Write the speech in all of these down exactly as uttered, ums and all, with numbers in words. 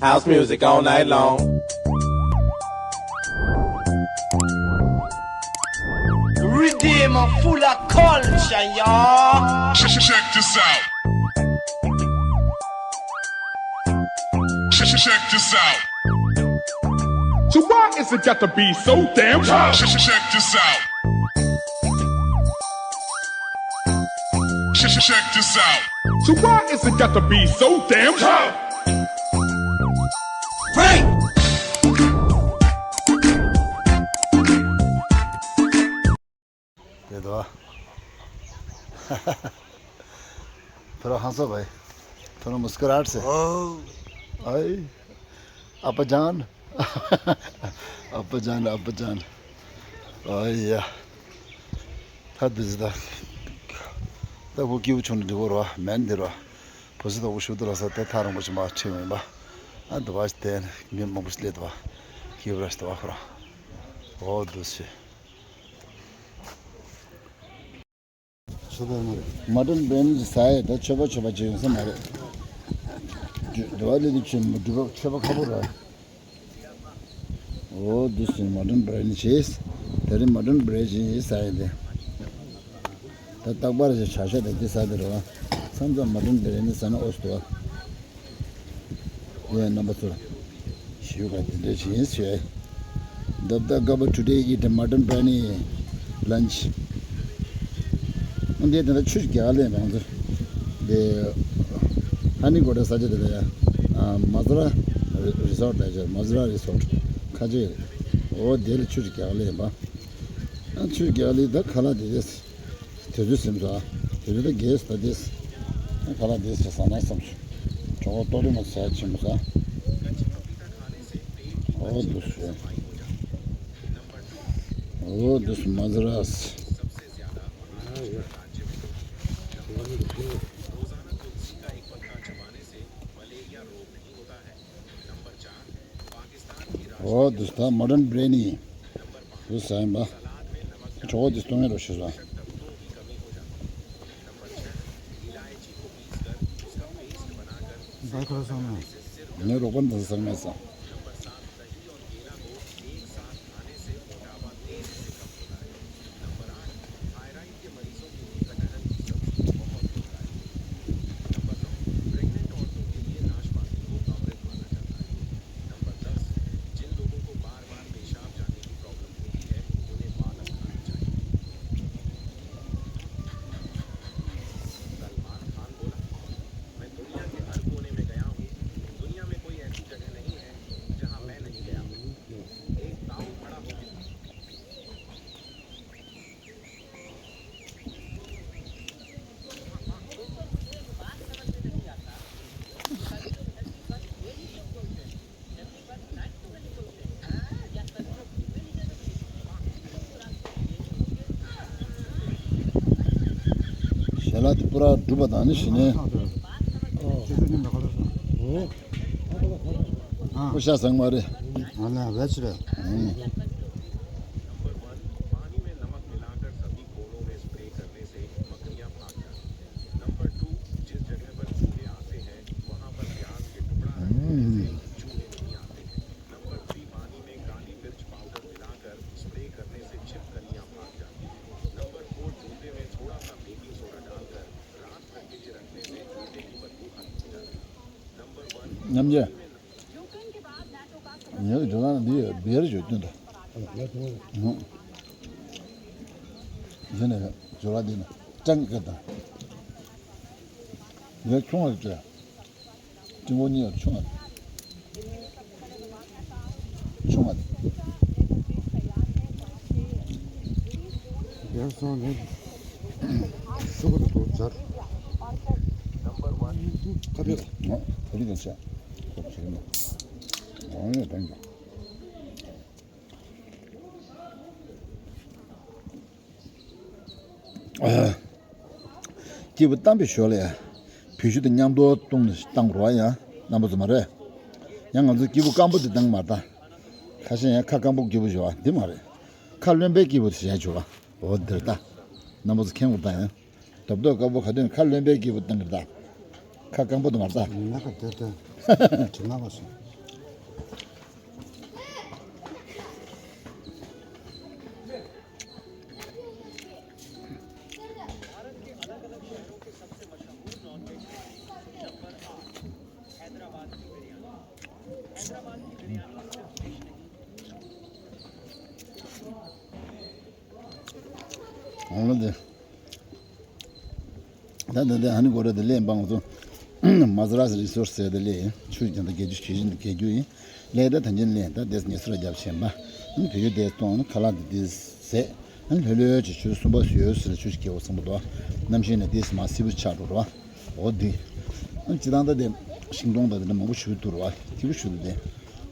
House music all night long. Redeem full of culture, y'all. Check, check this out. Check, check this out. So why is it got to be so damn tough? Check, check this out. Check, check this out. So why is it got to be so damn tough? Break! དེ་དོ། थोड़ा हंसो भाई, थोड़ा मुस्कुराहट से। ओ। आई, अब्बा जान। अब्बा जान, अब्बा जान। आई या। ད་འདི་ཟེར་ད། ད་བུ་སྐྱིད་པོ་བྱུང་ནས་འགྲིག་གོ་རོ། མེད་འདི་རོ། བུ་སི་ད་བུ་ཤུ་ཏུ་ལ་ས་ད་ཐག་རིང་པོ་ཞིག་མ་ཁྲིད་མིན་པ། ཨ་འདི་བ་ཞིག་དེ་མི་མང་པོ་ཞིག་སླེབས་འདུག་བ། སྐྱིད་པོ་ར་ཞིག་འདུག་བ་ཁོ་རང་། འོ་འདི་ཞིག་མཆོད་པ་མ་རེད། མ་ཏོན་བེ་རི་ནི་ཟ་ཡས་ད་མཆོད་པ་མཆོད་པ་ཅིག་ཡོང་ས་མ་རེད། འདི་བ་ལས་ནི་ཆོས་མི་འགྲུབ་པ་མཆོད་པ་ཁ་པོ་ར། འོ་འདི་སུ་མ་ཏོན་བེ་རི་ནི་བྱས། དེ་རིང་མ་ཏོན་བེ་རི་ནི་ཟ་ཡས་དེ། ད་རྟག་པར་ཞིག་བྱ་ཤ་དང་འདི་ཟ་དེ་རེད་བ། མཚམས་མཚམས་མ་ཏོན་བེ་རི་ནི་ཟ་ན་ཨོ་སི་དོ། ཡ་རྣམ་པ་ཚོ། ཞུ་ག་དེ་འདྲ་ཞིག་ཡིན་ཟེར། Dabda Gaba today eat a mutton biryani lunch. འདི་དེ་འདྲ་ཆུ་རྒྱག་ལེ་མང་ཚོ། འདི་ཧ་ནི་གོ་ད་ས་ཆ་དེ་ལ་ཡ། མ་ཛ་ར་རི་སོར་ཊ་ལ་ཡ། མ་ཛ་ར་རི་སོར་ཊ་ཁ་ཆེ། འོ་དེ་ལ་ཆུ་རྒྱག་ལེ་ཡིན་པ། ཆུ་རྒྱག་ལེ་ད་ཁ་ལག་དེ་རེད། དེ་ཚོའི་སེམས་སོ། དེ་ཚོ་ད་རྒྱས་སུ་ད་དེས། ཁ་ལག་དེས་ཟ་ན་བསམ་སོ། གྲོགས་པོ་ལྟོ་རི་མ་ཟ་ཆེན་མོ་ཟ། འོ་འདུག་སེ། འོ་འདུག་སེ་མ་ཟ་ར་སེ། འོ་འདུག་སེ་ད་མ་ཏོན་བེ་རི་ནི། འདུག་སེ་ཡིན་པ། གྲོགས་པོ་དེ་སྟོན་ཡ་རོགས་ཞུ་སོ། བའི་ཁ་སང་ན། ངའི་རོགས་པ་འདི་ཚོ་ཟ་མེད་ས། ཞལ་ལག་དེ་པུ་ར་སྒྲུབ་པ་དང་ནི་ཞི་ནས། པུ་ཤ་ཟང་མ་རེད། ང་ལ་བེད་ཆི་རེད། ཉམས་ཆེ། ངའི་ཇོ་ལགས་འདི་བེར་ཞིག་སྟོན་ད། འདི་ནས་ཇོ་ལགས་འདི་ནས་ཀྲང་གི་ད། ངའི་ཆུང་བ་ཅེ། གཅིན་པོ་གཉིས་ཆུང་བ། ཆུང་བ། ཡར་སོང་ནས་ཤུ་གུ་དུ་སྦྱར། ཁ་པེ། ང་ད་རིག་ག་ཆ། ཁོ་ཆེ་མོ། ང་ཡང་དང་གི། སྐྱིད་པོ་གཏམ་པའི་ཞོར་ལ་ཡ། བོད་གཞུ་དང་མཉམ་དུ་བཏུང་ནས་བཏང་རོགས་ཡ། རྣམ་པ་ཚོ་མ་རེད། ཡང་ང་ཚོ་སྐྱིད་པོ་སྐམ་པོ་དེ་བཏང་མ་ད། ཁ་ཤས་ཡང་ཁ་སྐམ་པོ་སྐྱིད་པོ་ཞོ་བ་འདི་མ་རེད། ཁ་རློན་པའི་སྐྱིད་པོ་དེ་བྱས་ཆོག་བ། འོ་འདིར་ད། རྣམ་པ་ཚོ་མཁྱེན་དགོས་ད་ཡང་། རྡོབ་རྡོབ་དཀར་པོ་ག་དོན་ཁ་རློན་པའི་སྐྱིད་པོ་བཏང་གི་ད། ཁ་སྐམ་པོ་དེ་མ་རེད་ད། ང་ཁ་དེ་དེ། དྲི་མ་མ་སོང་། ད་ད་ད་ཧ་ནི་གོ་ར་དེ་ལས་འབངས་ཚོ་མ་ཟ་ར་སི་རི་སོར་སི་ཟེར་དེ་ལས་ཆུ་ཀྱང་ད་རྒྱལ་རྒྱུ་ཞེ་བཞིན་དུ་རྒྱལ་རྒྱུ་ཡིན། ལས་ད་ད་ཉིན་ལས་ད་དེ་ཉེ་སུ་ར་རྒྱབ་ཆེན་པ་ནི་བོད་ཡུལ་དེ་གཏོང་ནི་ཁ་ལག་དེ་དེ་ཟས་ནི་ལྷོད་ལྷོད་ཀྱི་ཆུ་གསུམ་པ་སུ་ཡོད་སུ་ལ་ཆུ་ཞིག་སྐྱེ་བོ་ཚང་པོ་དོ། གནམ་གཤིས་ནི་དེ་སི་མ་སི་བུ་ཆགས་འགྲོ་ར་འོ་དེ་ནི་སྤྱི་བཏང་ད་དེ་ཤིང་སྡོང་ད་དེ་འདྲ་མང་པོ་ཞུ་འདུག་ར་དེ་བུ་ཞུ་འདུག་དེ་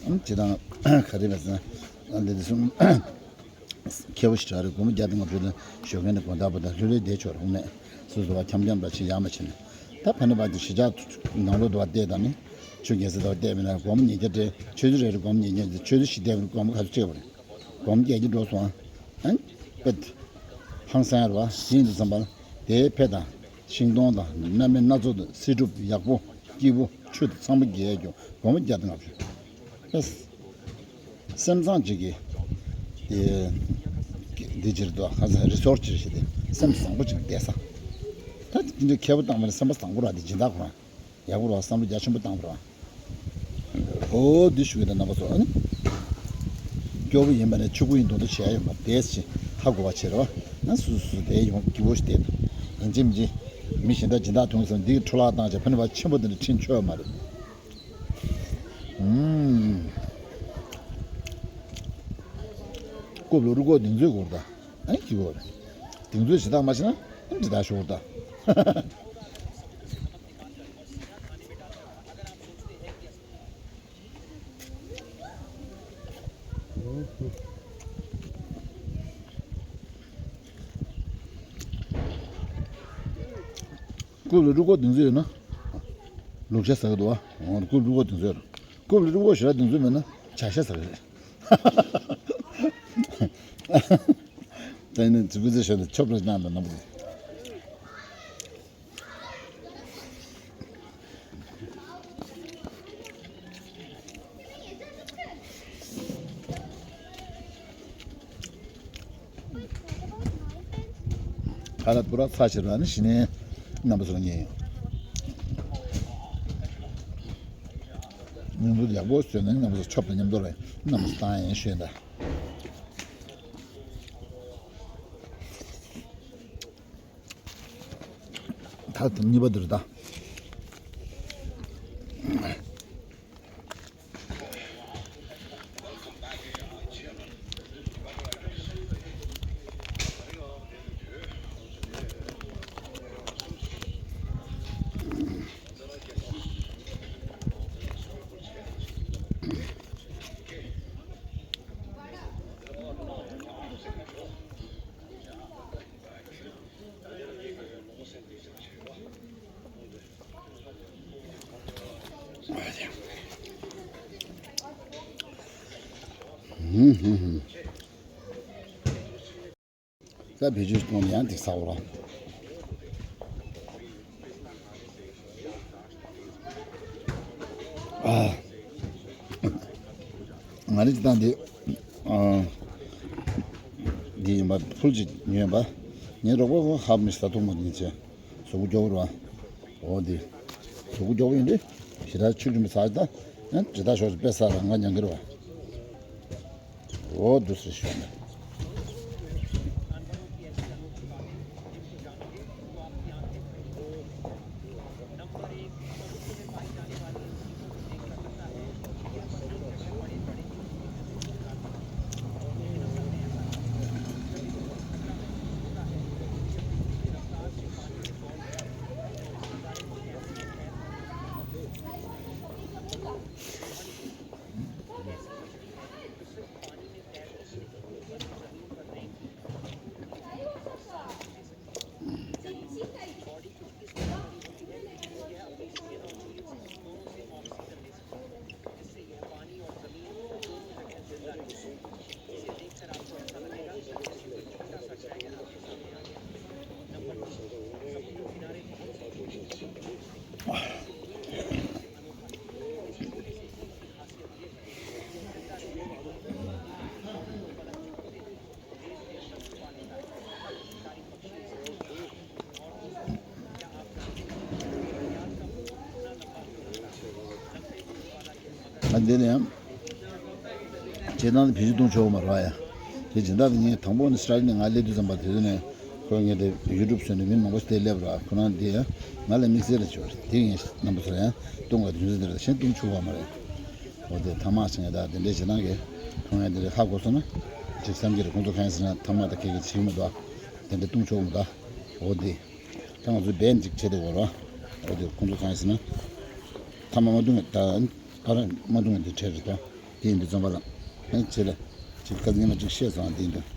ནི་སྤྱི་བཏང་ག་རེ་བས་ཟེར་ན་དེ་དེ་གསུམ། མཁས་པོ་ཞིག་རེད། སྒོར་མོ་བརྒྱ་དང་ལྔ་བཅུ་ལ་ཞོགས་ཀས་ནས་དགོང་དག་བར་དུ་ལྷོད་ལྷོད་བསྡད་ཆོག་རུང་མེད། སོ་སོ་བ་འཁྱམ་འཁྱམ་འདྲ་ཞིག་ཡག་མ་བྱས་ནས། ད་ཕ་ནི་བར་དུ་གཞིས་ཆགས་ནང་ལོགས་དུ་བ་བལྟས་དང་ནི། ཆུ་རྒྱལ་སྲིད་དུ་བ་བལྟས་མིན་ན་སྒོར་མོ་ཉིས་བརྒྱ་སྤྲད། ཆུ་ཚོད་རེ་རེ་སྒོར་མོ་ཉིས་བརྒྱ་ཆུ་ཚོད་བཞི་བལྟས་པ་ནི་སྒོར་མོ་ག་ཚོད་སྤྲད་པ་རེད། སྒོར་མོ་བརྒྱད་ཀྱི་འགྲོ་སོང་ཨ། ཨན། པད། ཧང་སང་ར་བ་ཡིན་དུ་བསམ་པ་ལ་དེའི་ཕེ་དང་། ཤིང་སྡོང་དང་སྣ་མིན་སྣ་ཚོགས་དང་སྲིད་སྒྲུབ་ཡག་པོ་སྐྱིད་པོ་ཆུ་དང་ཚང་མ་རྒྱལ་ཀྱང་སྒོར་མོ་བརྒྱ་དང་ལྔ་བཅུ། ཨེ། སེམས་བཟང་ཅིག་གིས། དེ། འདི་ཅིར་དུ་ཁ་སང་རི་སོར་ཅིར་ཞིག་དེ་སེམས་བཟང་པོ་ཅིག་བསྡད་ས། ད་དེ་འདྲ་མཁས་པོ་བཏང་བ་ནི་སེམས་པ་བཟང་པོ་ར་དེ་སྦྱིན་བདག་ཁོ་རང་། ཡག་པོ་ར་བསམ་བློ་རྒྱ་ཆེན་པོ་བཏང་བ་ར། ཨོ་འདི་ཞུ་གི་ད་རྣམ་པ་ཚོ་ཨ་ནི། སྐྱོ་པོ་ཡིན་པ་ནས་ཕྱུག་པོ་ཡིན་མདོག་མདོག་བྱས་ཡོད་པ་དེ་ཅི་ཧ་གོ་བ་བྱེད་རོགས་ན་སུ་སུ་དེ་ཡོང་སྐྱིད་པོ་ཞིག་བསྡད་ཡིན་གཅིག་མིན་གཅིག་མི་གཞན་དག་སྦྱིན་བདག་དུང་སོང་འདི་འཕྲོ་བརླག་བཏང་བྱས་ཕ་ནི་བ་ཆེན་པོ་དེ་འདྲ་ཁྲིན་ཆོད་མ་རེད། ཨུམ། རྐུབ་ལ་རུ་ཀོ་གདེང་ཚོད་གོ་ར་ད། ཨ་ནི་སྐྱིད་གོ་རེད། གདེང་ཚོད་ཇི་ལྟར་མ་བྱེད་ན་ཨ་ནི་ཇི་ལྟར་ཤོར་ད། རྐུབ་ལ་རུ་ཀོ་གདེང་ཚོད་ཡོད་ན། ལུག་ཤ་ཟ་གི་འདུག་ཨ། རྐུབ་རུ་ཀོ་གདེང་ཚོད་ཡོད་ན། རྐུབ་ལ་རུ་ཀོ་ཞེ་དྲག་གདེང་ཚོད་མེད་ན་བྱ་ཤ་ཟ་གི་རེད། ད་ནི་ཙི་པི་ཙི་ཤ་དང་ཆོབ་རེ་གནང་དང་ནམ་གི། ཁ་ལག་པུ་ར་ཚ་ཆེ་ར་ནི་ཞི་ནས་རྣམ་པ་ཚོ་ལ་ཉན་ཡོང་། ཉུང་དུ་ཡག་པོ་བཟོས་ནས་རྣམ་པ་ཚོ་ཆོབ་དང་མཉམ་དུ་ར་རྣམ་པ་ཚོ་བཏང་ཡིན་ཞུས་ད། ད་དེ་གཉིས་པ་འདིར་ད། ད་བེད་སྤྱོད་གཏོང་ཡང་འགྲིག་ཚར་བ་ར། ཨ། ང་རེ་ཅི་དང་འདི། ཨ། འདི་ཡིན་པ་ཕུལ་ཅིག་ཉོས་པ། ངའི་རོགས་པ་ཧབ་མི་ས་ཐོག་མ་ཉིན་ཆེ། གཟུགས་པོ་སྐྱོ་བོ་ར། འོ་འདི། གཟུགས་པོ་སྐྱོ་བོ་ཡིན་དུས། ཞེ་དྲག་ཆུ་རྒྱུན་པ་ཚར་ད། ཡང་ཇི་ལྟར་ཤོག་ཅིག་དཔེ་ས་ར་ང་ཉང་གི་ར་བ། འོ་འདུག་སེ་ཞུས་ནས། ཨ་འདི་ནས་ཡང་། བྱེད་སྟངས་དེ་བེད་སྤྱོད་གཏོང་ཆོག་གི་མ་རེད་པ་ཡ། དེ་སྦྱིན་བདག་དེ་ངས་དང་པོ་ནས་སི་ཊ་ལི་ནས་ང་སླེབས་དུས་ཙམ་པ་དེ་ཚོ་ནས་ ཁོ་ངས་དེ་ཡུ་ཊུབ་བཟོས་ནས་མི་མང་པོ་ཞིག་དེ་སླེབས་ར། ཁོ་རང་དེ་ཡང་ང་ལ་དམིགས་བསལ་རེ་བྱོས་དེ་ངས་རྣམ་པ་ཚོ་ཡང་བཏུང་བ་དེ་རྒྱུ་མཚན་དེ་རེད། གཞན་བཏུང་ཆོག་པ་མ་རེད། འོ་དེ་ཐ་མག་ཟེར་ངས་ད་དེ་འདྲས་བྱེད་སྟངས་ཀྱི་ཁོ་ངས་དེ་རེད་ཧ་གོ་སོང་ན་ཅིག་བསམ་གྱི་རེད། ཁོང་ཚོ་གང་ཡིན་ཟེར་ན་ཐ་མག་ད་ཁྱེད་ཀྱིས་བྱེད་ཀྱི་མི་འདུག་དེ་འདྲས་བཏུང་ཆོག་གི་མི་འདུག་འོ་དེ་ད་ང་ཚོ་བན་ཅིག་བྱེད་དེ་འོ་ར། འོ་དེ་ཁོང་ཚོ་གང་ཡིན་ཟེར་ན་ཐ་མག་མ་བཏུང་ངས་ད་ཨ་ར་མ་བཏུང་ངས་དེ་བྲལ་རེད་ད། དེ་ཡིན་དུས་ཙམ་པ་ལ། ཨེ་ཅེ་ལ། ཅིག་ཁ་ཉིན་མ་ཅིག་བཤད་སོང་དེ་ཡིན་དུས།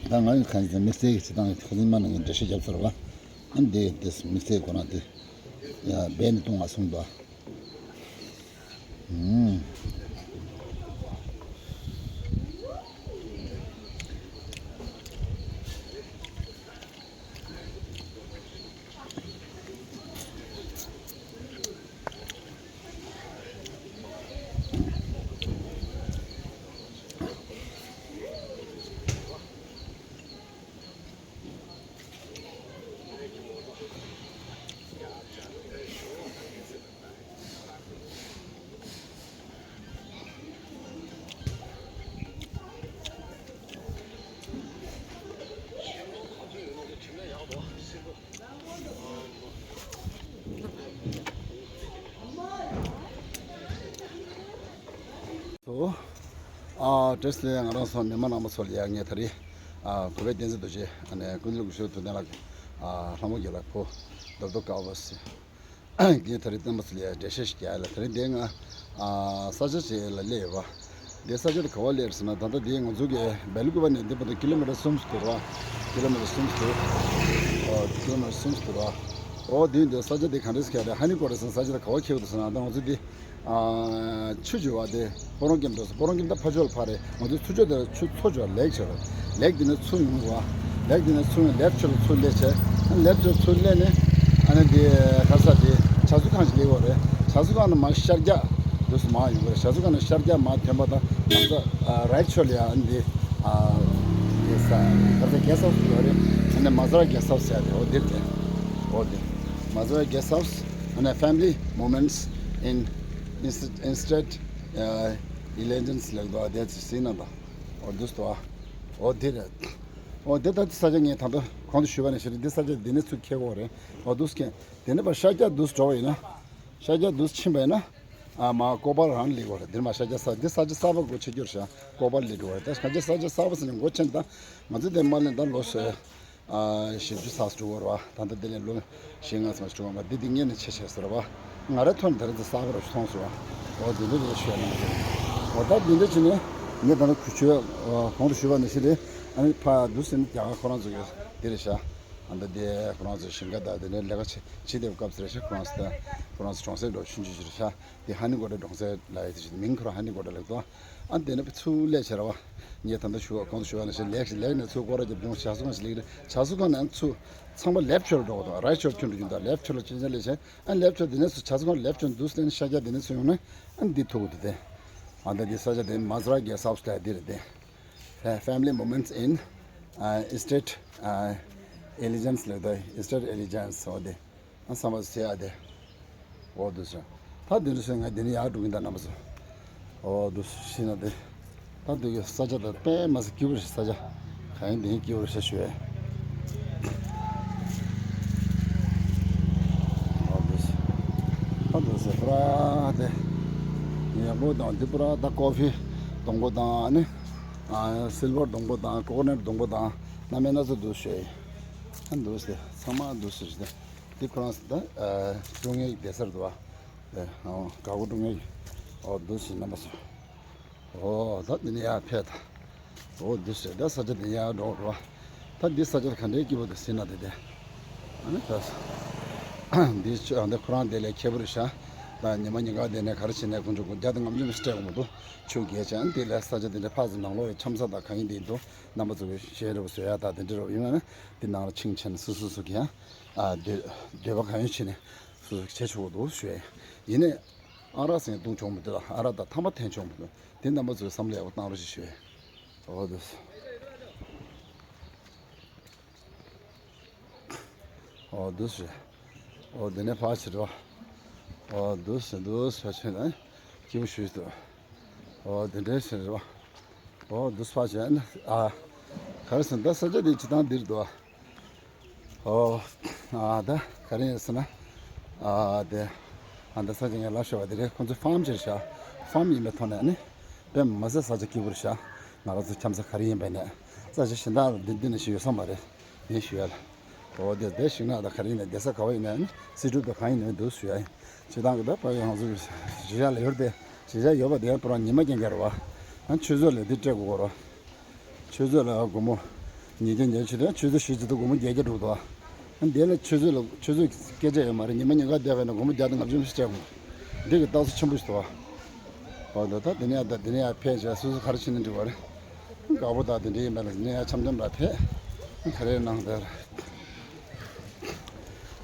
ད་ང་ཡི་ཁ་ཉིན་དམིགས་བསལ་གྱི་བྱེད་སྟངས་ཁ་ཉིན་མ་ནང་གི་འགྲེལ་བཤད་རྒྱབ་ཚར་བ། ཨ་འདི་དེ་དམིགས་བསལ་ཁོ་རང་དེ། ཡ་བས་ནི་གཏོང་བ་གསུངས་དོ། ཨུམ། ཨ་བཀྲ་ཤིས་བདེ་ལེགས། ང་རང་ཚོ་མི་མང་རྣམ་པ་ཚོ་ལ་ཡ་ངས་ད་རེས་ཨ་གུས་པའི་བསྟན་འཛིན་རྡོ་རྗེ་ཨ་ནས་ཀུན་གླེང་སྐུ་ཞབས་དོན་ལྡན་ལགས་ཨ་ལྷ་མོ་རྒྱལ་ལགས་ཕུ་རྡོབ་རྡོབ་དཀར་པོ་ཟེར། ངས་ད་རེས་བསྟན་པ་ཚོ་ལ་འགྲེལ་བཤད་ཞིག་རྒྱག་ཡ་ལ། ད་རེས་འདི་ང་ཨ་ས་ཆ་ཅིག་ལ་སླེབས་ཡོད་པ། འདི་ས་ཆ་དེ་ག་བ་སླེབས་ཟེར་ན། ད་ལྟ་འདི་ང་ཚོ་གི་སྦེལ་ཀོབ་ནས་འདི་བར་དུ་ཀི་ལོ་མི་ཊར་གསུམ་ཙམ་འདུག་ར། ཀི་ལོ་མི་ཊར་གསུམ་ཙམ་འདུག་ཨོ་ཀི་ལོ་མི་ཊར་གསུམ་ཙམ་འདུག་ར། ཨོ་འདི་འདི་ས་ཆ་འདི་ག་འདྲས་ཟེར་ན། ཧ་ནི་ཀོ་ཊར་ཟེར་ས་ཆ་དེ་ག་བ་ཁེལ་འདུག་ཟེར་ན། ད་ང་ཚོ་འདི། ཨ་ཆུ་རྒྱུ་བ་དེ་སྤོ་རོང་སྐྱེམས་འགྲོ་སོང་། སྤོ་རོང་སྐྱེམས་ད་ཕ་ཆོལ་ཕ་རེད། ང་ཚོའི་ཚུར་ཕྱོགས་དེར་ཆུ་མཚོ་ཆུ་ལེག་ཆེ་རེད། ལེག་དེ་ནས་ཆུ་ཡོང་བ། ལེག་དེ་ནས་ཆུ་ཡོང་ལེབ་ཆོལ་ཆུ་ལེ་ཆེ། ལེབ་ཆོལ་ཆུ་ལེ་ནས་ཨ་ནི་དེ་ག་ས་དེ་བྱ་ཚུལ་ཁང་ཞིག་ལེག་བ་རེད། བྱ་ཚུལ་ཁང་ནས་མར་ཤར་རྒྱག་དུས་སུ་མར་ཡོང་གི་རེད། བྱ་ཚུལ་ཁང་ནས་ཤར་རྒྱག་མར་ཐོན་པ་དང་ང་ཚོ་རའིཊ་ཆོལ་ཡ་ཨ་ནི་དེ་ཨ་དེ་ས་ག་ས་གེ་སི་ཧའུ་སི་ཡོད་རེད། ཨ་ནི་མ་ཛ་ར་གེ་སི་ཧའུ་སི་ཡ་དེ་འོ་དེ་རེད། འོ་དེ་མ་ཛ་ར་གེ་སི་ཧའུ་སི། ཨ་ནི་family moments in inst- instead uh, illusions ལབ་འདུག་དེ་ཚོ་ཟིན་ན་དང་། འོ་འདུག་སྟོ། འོ་དེ་རེད། འོ་དེ་ད་ས་ཆ་ངས་ད་ལྟ་གོང་དུ་ཞུས་པ་ནང་བཞིན་རེད། འདི་ས་ཆ་འདི་ནས་ཚུར་ཁྱེར་དགོས་རེད། འོ་འདུག་སྐྱེ། དེ་ནས་ཕར་ཤར་རྒྱག་འདུག་འགྲོ་བ་ཡིན་ན། ཤར་རྒྱག་འདུག་ཕྱིན་པ་ཡིན་ན། ཨ་མ་ཀོ་པར་རང་ལེགས་པ་རེད། འདིར་མ་ཤར་རྒྱག་ས་འདི་ས་ཆ་གསར་པ་སྒོ་ཕྱེ་རྒྱུར་ཤག་ཀོ་པར་ལེགས་འགྲོ་བ་རེད། ད་ཤར་རྒྱག་ས་ཆ་གསར་པ་ཟེར་ནས་སྒོ་ཕྱེ་ན་ད་ང་ཚོ་དེ་མ་ལེན་ད་ལོ་ཟེར། ཨ་བཞི་བཅུ་ཙམ་འགྲོ་བ་རེད་བ། ད་ལྟ་དེ་ལས་ལོ་བཞི་ལྔ་ཙམ་འགྲོ་བ་འདི་འདི་ངས་ནས་ཆེ་ཆེ་ཟེར་བ། ང་རའི་ཐོག་ནས་དེ་རིང་ཙམ་གསར་པ་རུ་མཐོང་སོང་བ། འོ་དེ་འདྲ་རེད་ཞུ་ཡ་ནི་མ་རེད། འོ་ད་འདི་འདྲ་བྱས་ནས་ངས་ད་ནི་གུས་ཆོས་གོང་དུ་ཞུས་པ་ནང་བཞིན་རེད། ཨ་ནི་ཕ་འདུག་ཟེར་ནས་རྒྱ་གར་ཁོ་རང་ཚོ་གི་འདི་རེད་ཤག་ཨ་ད་དེ་ཁོ་རང་ཚོ་ཞིང་ཁ་དང་དེ་འདྲའི་ལས་ཀ་བྱེད་བྱེད་བསྡད་པའི་སྐབས་སུ་རེད་ཤག་ཁོ་རང་ཚོ་ད་ཁོ་རང་ཚོ་གྲོང་གསེབ་འགྲོ་ཆུང་ཆུང་ཞིག་རེད་ཤག་དེ་ཧ་ནི་གོ་ཏ་གྲོང་གསེབ་ལབ་ཡ་དེ་ཞིག་མིང་ཁོ་རང་ཧ་ནི་གོ་ཏ་ལབ་འདུག་ཨ་དེ་ནས་ཚུར་སླེབས་བྱས་ར་བ། ངས་ད་ལྟ་ཞུ་བ་གོང་དུ་ཞུ་བ་ནང་བཞིན་ལེགས་ཤིག་ལེགས་ནས་ཚུར་སྐོར་ར་རྒྱབ་ཡོང་། བྱ་ཚུལ་ཁང་ཞིག་ལེགས་རེད། བྱ་ཚུལ་ཁང་ནས་ཚུར་ཚང་མ་ལེབ་ཆོལ་འགྲོ་གི་འདུག་རའིཊ་ཆོལ་ཁྱོན་དུ་ཡོང་། ད་ལེབ་ཆོལ་ལ་ཅན་ཅན་ལས་བྱས་ཨ་ལེབ་ཆོལ་དེ་ནས་ཚུར་བྱ་ཚུལ་ཁང་ལེབ་ཆོལ་འདུག་སྟེ་ཤར་རྒྱག་དེ་ནས་ཚུར་ཡོང་ན་ཨ་འདི་ཐུག་གི་འདུག་དེ་ཨ་ད་འདི་ས་ཆ་དེ་མ་ཛ་ར་གེ་སི་ཧའུ་སི་ལ་འདི་རེད་དེ། Fa- Family moments in uh, estate uh, elegance ལབ་ད་ཨེ་སི་ཊེཊ་ཨེ་ལི་ཇེན་སི་འོ་དེ། ཨ་བསམ་པ་ཟེར་ཡ་དེ། འོ་འདུག་ཟེར། ད་འདི་འདྲ་ཟེར་ང་འདི་ནས་ཡར་འགྲོ་གིན་ད་རྣམ་པ་ཚོ། འོ་འདུག་ཤི་ན་དེ། ད་འདུག་གི་ས་ཆ་ད་དཔེ་མ་ཟེར་སྐྱིད་པོ་རེད་ས་ཆ། ག་ཡིན་འདི་ཡིན་སྐྱིད་པོ་རེད་ཤ་ཞུ་བས། འོ་འདུག་ཟེར། ད་འདུག་ཟེར་པུ་ར་དེ། ཡག་པོ་དང་འདི་པུ་ར་ད་ཀོ་ཕི་སྡོང་པོ་དང་ཨ་ནི། ཨ་སིལ་བར་སྡོང་པོ་དང་ཀོ་ཀོ་ནཊ་སྡོང་པོ་དང་སྣ་མིན་སྣ་ཚོགས་འདུག་ཤོད། ཨ་འདུག་ཟེར་ཚང་མ་འདུག་ཟེར་ཞིག་ད། འདི་ཁོ་རང་ད་ཀྲུང་ཡེ་གི་སྡོད་སར་འདུག་བ། ཨ་ག་གོ་ཀྲུང་ཡེ་གི། ཨོ་འདུག་ཟེར་རྣམ་པ་ཚོ། ཨོ་ད་འདི་ནས་ཡར་ཕེབས་ད། ཨོ་འདུག་ཟེར་ད་ས་ཆ་འདི་ཡར་འགྲོ་རོགས། ད་འདི་ས་ཆ་ག་འདྲའི་སྐྱིད་པོ་འདུག་ཟེར་ན་དེ་དེ། ཨ་ནི་ད། འདི་ཆུ་ཨ་འདི་ཁོ་རང་དེ་ལས་ཁྱད་པར་ཤ། ད་ཉི་མ་ཉིན་གང་དེ་ནས་ག་རེ་བྱས་ནས་དཀོན་མཆོག་དགུང་རྒྱ་དང་ངམ་ཉི་མ་སྤྲད་འོང་མི་འདུག་ཆུ་རྒྱས་ཅན་དེ་ལས་ས་ཆ་དེ་འདྲ་ཕག་ཚོ་ནང་ལོགས་ལ་འཆམ་ས་དང་གང་ཡིན་དེ་འདུག་རྣམ་པ་ཚོ་གི་ཤེས་རབ་བཟོ་ཡ་དང་དེ་འདྲ་རོགས་ཡིན་ན་ནི་དེ་ནང་ལ་ཕྱིན་ཆེན་སུ་སུ་སུ་གི་ཡང་ཨ་འདོད་འདོད་པ་གང་ཡོད་བྱས་ནས་སུ་སུ་བྱེད་ཆོག་གི་འདུག་ཞུ་ཡ་ཡིན་ནས། ཨ་རག་ཟེར་བཏུང་ཆོག་མི་འདུག་ཨ་རག་དང་ཐ་མག་འཐེན་ཆོག་མི་འདུག་དེ་རྣམ་པ་ཚོས་བསམ་བློ་ཡག་པོ་བཏང་རོགས་ཞེས་ཞུ། འོ་འདུག་འོ་འདུག་ཞུ། འོ་དེ་ནས་ཕར་ཕྱིར་རོ། འོ་འདུག་ཞུ་འདུག་ཕར་ཕྱིན་ན་སྐྱིད་པོ་ཞུ་འདུག་འོ་དེ་འདྲའི་ཕྱིར་རོ། འོ་འདུག་ཕར་ཕྱིན་ན་ཨ། ག་རེ་ཟེར་ན་ད་ས་ཆ་དེ་སྤྱི་བཏང་འདིར་འདུག་ཨོ། ཨ་ད་ག་རེ་ཡིན་ཟེར་ན། ཨ་དེ་ཨ་ད་ས་ཆ་ངས་ལབ་ཤོར་བ་དེ་རེད། ཁོང་ཚོ་ཕཱམ་ཅིག་རེད་ཤག་ཕཱམ་ཡིན་པའི་ཐོག་ནས་ནི་དཔེ་མི་སྲིད་ས་ཆ་སྐྱིད་པོ་རེད་ཤག་ང་རང་ཚོ་འཁྱམ་ས་ག་རེ་ཡིན་པ་ནས་ས་ཆ་གཞན་དག་ལ་འདི་འདི་ནས་ཞིག་ཡོད་ས་མ་རེད། ངས་ཞུ་ཡ་ལ། ཨོ་དེ་དེ་ཞིག་ན་ད་ག་རེ་ཡིན་ན་བསྡད་ས་ག་བ་ཡིན་ན་ནི་སི་ཀྲུབ་དང་གང་ཡིན་ན་འདུག་ཞུ་ཡ་ཡིན། སྤྱིར་བཏང་གི་ད་ཕ་ཡི་ང་ཚོ་གཞིས་ཆགས་ལ་ཡོད་དེ་གཞིས་ཆགས་ཡོད་པ་དེ་ཡང་པུ་ར་ཉི་མ་རྐྱང་རྐྱང་རེད་བ། ཨ་ཆུ་ཚོད་ལ་འདི་སྤྲད་དགོས་རོ། ཆུ་ཚོད་ལ་སྒོར་མོ་ཉིས་བརྒྱ་ཉེར་བཞི་དང་ཆུ་ཚོད་བཞི་བཅུ་དང་སྒོར་མོ་བརྒྱད་བརྒྱ་འགྲོ་འདུག་ཨ་འདི་ལ་ཆུ་ཚོད་ལ་ཆུ་ཚོད་སྐད་ཆ་ཡོད་མ་རེད། ཉི་མ་ཉིན་གང་བསྡད་པ་ཡིན་ན་སྒོར་མོ་བརྒྱ་དང་ལྔ་བཅུ་ཙམ་སྤྲད་དགོས། འདི་གི་རྟགས་གསལ་ཆེན་པོ་ཞིག་འདུག་ཨ། འོ་འདི་ད་འདི་ནས་ཡར་ད་འདི་ནས་ཡར་ཕེབས་བྱས་སོ་སོ་ག་རེ་བྱེད་ན་འགྲིག་པ་རེད། དགའ་པོ་ད་འདི་འདྲ་ཡིན་པ་ལ་འདི་ནས་ཡར་འཆམ་འཆམ་ལ་ཕེབས། ག་རེ་གནང་དེར།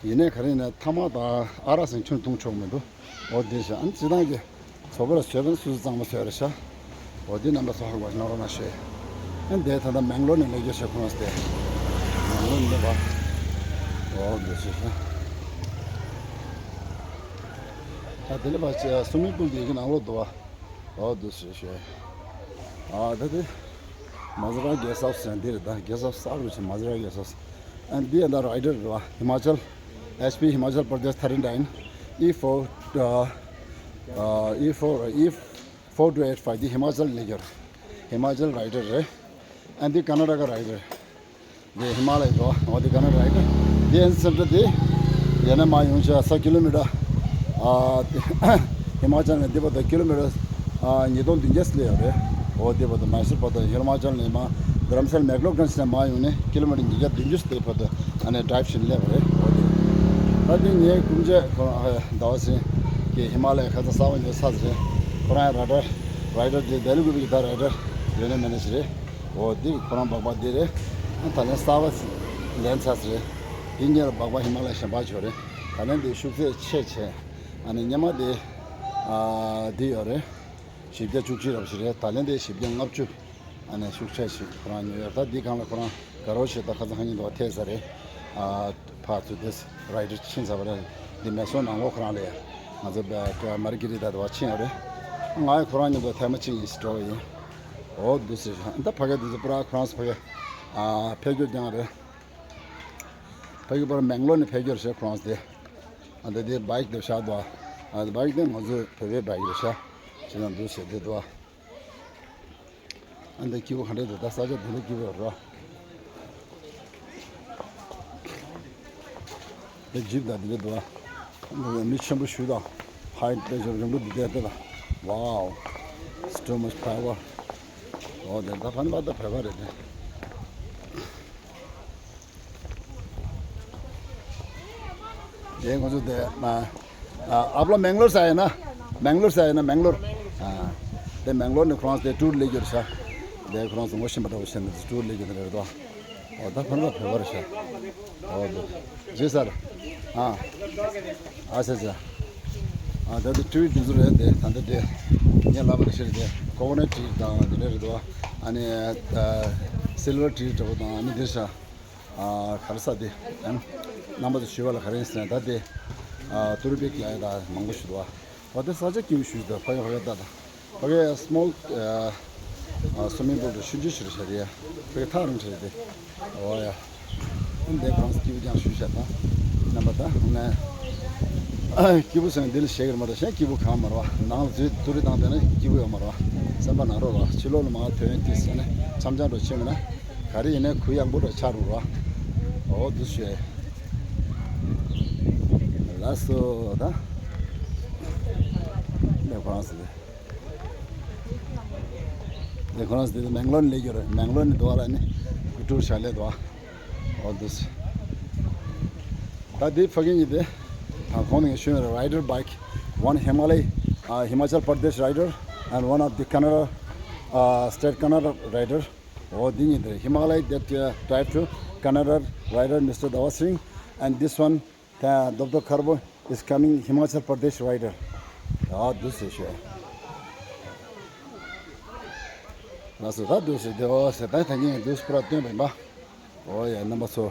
ཡིན་ནའི་ག་རེ་ཡིན་ན་ཐ་མག་དང་ཨ་རག་ཟེར་ཁྱོན་འཐུང་ཆོག་མི་འདུག་འོ་དེ་ཤ་ཨ་ནི་སྤྱིར་བཏང་གི་ཚོ་པ་ལ་བཟོས་པ་ནི་སུ་སུ་གཙང་མ་བཟོས་རེད་ཤ། འོ་དེ་རྣམ་པ་ཚོ་ཧ་གོ་ཞིག་གནང་རོགས་གནང་ཞུ། ཨ་ནི་དེ་ད་ལྟ་མེང་ལོར་ནས་ལས་རྒྱུ་ཞེས་ཁོང་སྟེ། མེང་ལོར་ནས་པ། འོ་དེ་ཤ་ཤ། ད་དེ་ནས་པ་སུ་མི་པུལ་དེ་གི་ནང་ལོགས་འདུག་བ། འོ་དེ་ཤ་ཤ། ཨ་ད་དེ། མ་ཟི་ར་གེ་སབ་ཟེར་འདི་རེད་ད། གེ་སབ་གསར་རུ་ཕྱིན། མ་ཟི་ར་གེ་སབ། ཨ་འདི་ཡང་ད་རའི་ཌར་རེད་བ། ཧི་མ་ཅལ། ཨེཆ་པི་Himachal Pradesh thirty nine E four uh, uh, E four E four two eight five འདི་ཧི་མ་ཅལ་ལས་རྒྱུ་རེད། ཧི་མ་ཅལ་རའི་ཌར་རེད། ཨ་འདི་ཀར་ན་ཊ་ཀ་རའི་ཌར། འདི་ཧི་མ་ལ་ཡའི་འགྲོ་བ་འདི་ཀར་ན་ཊ་ཀ་རའི་ཌར། འདི་ཨན་སེན་ཊར་འདི་ཡན་ན་མ་ཡོང་ཆ་ས་ཀི་ལོ་མི་ཊར། ཨ་ཧི་མ་ཅལ་ནས་འདི་བར་དུ་ཀི་ལོ་མི་ཊར་ཨ་ཉིས་སྟོང་བདུན་བརྒྱ་སླེབས་ཡོད་རེད། འོ་འདི་བར་དུ་མ་སུར་བར་དུ་ཧི་མ་ཅལ་ནས་མ་དྷ་རམ་ས་ལ་མེག་ལོག་གྲན་ནས་མ་ཡོང་ནས་ཀི་ལོ་མི་ཊར་ཉིས་བརྒྱ་བདུན་ཅུ་སླེབས་བར་དུ་ཨ་ནི་ཌ་རའིབ་བྱས་ནས་སླེབས་པ་རེད། འོ་དེ་ད་འདི་ངའི་སྐུ་མཆེད་ཁོ་རང་ཟླ་བ་ཚེ་རིང་གིས་ཧི་མ་ལ་ཡའི་ཁ་ཚ་གསར་པ་ཉོས་ཚར་ཟེར། ཁོ་རང་ཡང་རའི་ཌར་རའི་ཌར་དེ་ལྡི་ལི་ཀུ་པེ་གི་ད་རའི་ཌར་ཡོད་ན་མེད་ན་ཞིག་རེད། འོ་འདི་ཁོ་རང་སྦག་སྦག་འདི་རེད། ཨ་ད་ལན་གསར་པ་ལེན་ཚར་ཟེར། འདི་གཉིས་ལ་སྦག་སྦག་ཧི་མ་ལ་ཡ་གཞན་པ་ཅིག་ཡོད་རེད། ད་ལན་འདི་ཤུགས་ཚད་ཆེ་ཆེ། ཨ་ནི་སྔོན་མ་འདི་ཨ་འདི་ཡོད་རེད། བཞི་བརྒྱ་བཅུ་གཅིག་རབ་ཞིག་རེད། ད་ལན་འདི་བཞི་བརྒྱ་ལྔ་བཅུ། ཨ་ནི་ཤུགས་ཆེ་ཞིག་ཁོ་རང་ཉོས་ཡོད། ད་འདི་སྒང་ལ་ཁོ་རང་དགའ་རོགས་ཞིག་ད་ཁ་སང་ཁ་ཉིན་དུ་ཐེབས་ས་རེད། ཨ་ཕར་ཚུར་འདི་རའི་ཌར་ཕྱིན་ཚར་བ་རེད། འདི་མེ་སོང་ནང་ལོགས་ཁོ་རང་ལ་ཡ། ང་ཚོ་བ་མར་ཀི་རི་ད་དུ་བ་ཕྱིན་ཡོད་རེད། ང་ཡང་ཁོ་རང་མཉམ་དུ་ཐེངས་མ་གཅིག་ཡིན་ཞིག་འགྲོ་བ་ཡིན། འོ་འདུག་ཟེར་ཤག་ད་ཕ་གི་འདི་ཚོ་པུ་ར་ཁོ་རང་ཚོ་ཕ་གི་ཨ་ཕེབས་སྐྱོད་རྐྱང་རེད། ཕ་གི་པུ་ར་མེང་ལོར་ནས་ཕེབས་སྐྱོད་རེད་ཤག་ཁོ་རང་ཚོ་དེ། ཨ་འདི་དེ་བྷའིག་དེ་ཤག་འདུག་ཨ་འདི་བྷའིག་དེ་ང་ཚོའི་བོད་པའི་བྷའིག་རེད་ཤག་ཅི་ན་འདུག་ཟེར་དེ་འདུག་ཨ་འདི་སྐྱིད་པོ་ག་འདྲ་འདུག་ད་ས་ཆ་དེ་འདྲ་སྐྱིད་པོ་རེད་རོ། དེ་ཇིབ་དང་དེ་འདྲ་འདུག་ཨ། མི་ཆེན་པོ་ཞིག་དང་། ཧའི་ཊེ་ཤན་རིང་པོ་འདི་དེ་ལྟ་དང་། Wow, it's too much power. འོ་དེ་ད་ཕན་པ་ད་བོད་པ་རེད་དེ། དེ་ང་ཚོ་དེ་ཨ་ཨ་ཨབ་ལ་མེང་ལོར་ས་ཡིན་ན། མེང་ལོར་ས་ཡིན་ན་མེང་ལོར། ཨ་དེ་མེང་ལོར་ནས་ཁོ་རང་དེ་ཊུར་ལས་རྒྱུར་ཤག་དེ་ཁོ་རང་ཚོ་ངོ་ཤེས་པ་འདྲ་བོ་བྱས་ནས་ཊུར་ལས་རྒྱུ་དེ་རེད་དོ། འོ་ད་ཁོ་རང་བོད་པ་རེད་ཤག་འོ་དེ་ཇི་སར། ཨ་ཨ་ཆ་ཆ། ཨ་ད་དེ་ཊུར་དེ་ཚོ་རེད་དེ། ད་འདི་དེ་ངས་ལབ་པ་རེད་ཤག་དེ་ཀོ་ཀོ་ནཊ་ཊི་དང་དེ་འདྲ་རེད་དོ། ཨ་ནི་ཨ་སིལ་ཝར་ཊི་འདྲ་བོ་དང་ཨ་ནི་དེ་ཤག་ཨ་ག་རེ་ཟེར་དེ། ཨ་རྣམ་པ་ཚོ་ཞུས་པ་ལ་ག་རེ་ཡིན་ཟེར་ན་ད་དེ་ཨ་ཏུ་རུ་པིག་ལ་ཡ་ད་མང་པོ་ཞིག་འདུག་བ། འོ་དེ་ས་ཆ་སྐྱིད་པོ་ཞིག་འདུག་ཕ་གི་ཕ་གི་ད་ད་ཕ་གི་སི་མོལ་ཨ་སི་ཝི་མིང་པུལ་དུ་ཆུང་ཆུང་ཞིག་རེད་ཤག་དེ་ཡ། ཕ་གི་ཐག་རིང་ཆེ་རེད་དེ། འོ་ཡ། འདི་ཁོང་སྐྱིད་པོ་ཀྱང་ཞུས་བྱས་ད། རྣམ་པ་ད་ནས་སྐྱིད་པོ་ཟེར་ན་འདི་ལ་བཤད་ཀྱི་མ་རེད། གཞན་སྐྱིད་པོ་གང་མ་རེད་བ། ནང་ལ་འཛུལ་དུ་རི་དང་བསྡད་ན་སྐྱིད་པོ་ཡོད་མ་རེད་བ། སེམས་པ་ནང་རོགས་རེད་བ། ཕྱི་ལོགས་ལ་མར་ཐོན་དུས་ཟེར་ནས་འཆམ་འཆམ་འགྲོ་ཕྱིན་མིན་ན། ག་རེ་ཡིན་ནའི་གུ་ཡངས་པོ་རེ་ཆགས་རུང་རོ། འོ་འདུག་ཞུ། ལགས་སོ་ད། ལས་ཁོ་རང་ཟེར་ཏེ། ལས་ཁོ་རང་ཟེར་ཏེ་མེང་ལོར་ནས་སླེབས་ཡོད་རེད། མེང་ལོར་ནས་འདུག་ཨ་ལ་ནི་ཀུ་ཀྲུར་ཤག་སླེབས་འདུག་ཨ། འོ་འདུག་ཟེར། ད་འདི་ཕ་གི་གཉིས་དེ། ད་གོང་ནས་ངས་ཞུས་ཡོད་རེད། Rider bike, one Himalaya, uh, Himachal Pradesh rider, and one of the Kannada, uh, state Kannada rider. Oh, འདི་གཉིས་དེ། Himalaya that uh, drive to Kannada rider Mister Dawasring, and this one, uh, Doctor Karbo is coming Himachal Pradesh rider. ཨ་འདུག་ཟེར་ཞུ། ལགས་སོ། ད་འདུག་ཟེར་དེ། འོ་ཟེར། ད་ད་གིན་འདུག་ཟེར་པུ་ར་སྟོན་པ་ཡིན་པ། འོ་ཡ། རྣམ་པ་ཚོ།